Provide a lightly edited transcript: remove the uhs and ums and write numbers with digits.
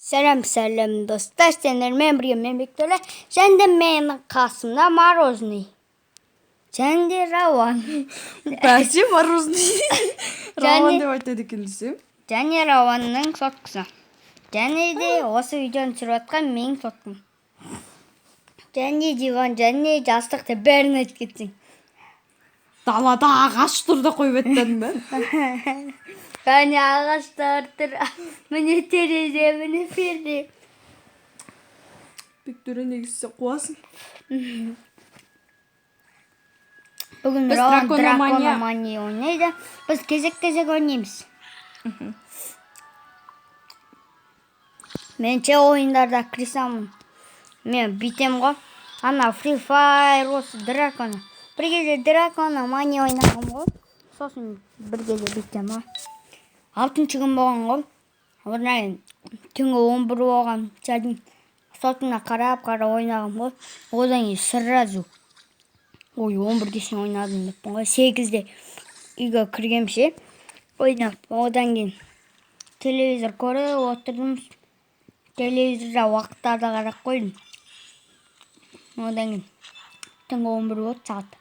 Сәлем, сәлем, достар! Сендермен бірге мен, Бектөре, және де менің қасымда Морозный және де Рауан. Бәсе, морозный. Рауан деп айтады екен десем. Және Рауанның соткасы, және де осы видеоны түсіріп жатқан менің соткам, және диван, және жастық деп бәрін айтып кетсең. Далада ағаш тұр да қойып еттің ба? Және ағаштар тұр, міне терезе, міне перде. Бектөре, негізі сен қуасың. Бүгін Біз Рауан Дракономания. Дракономания ойнайды. Біз кезек кезек ойнаймыз. Мен ше, ойындарда кірісемін. Мен бүйтем ғой, ана Free Fire, осы дракон, бір кезде Дракономания ойнағанмын ғой. Сосын бір кезде бүйтем ғой, алтыншы күн болған ғой. Одан кейін түнгі 11 болған сәтін сотына қарап қарап ойнағанмын ғой. Одан кейін сразу, ой, 11-ге шейін ойнадым деппін ғой, 8-де үйге кіргем ше ойнап. Одан кейін телевизор көріп отырдым, телевизорда уақыттарды қарап қойдым. Одан кейін түнгі 11 болды сағат.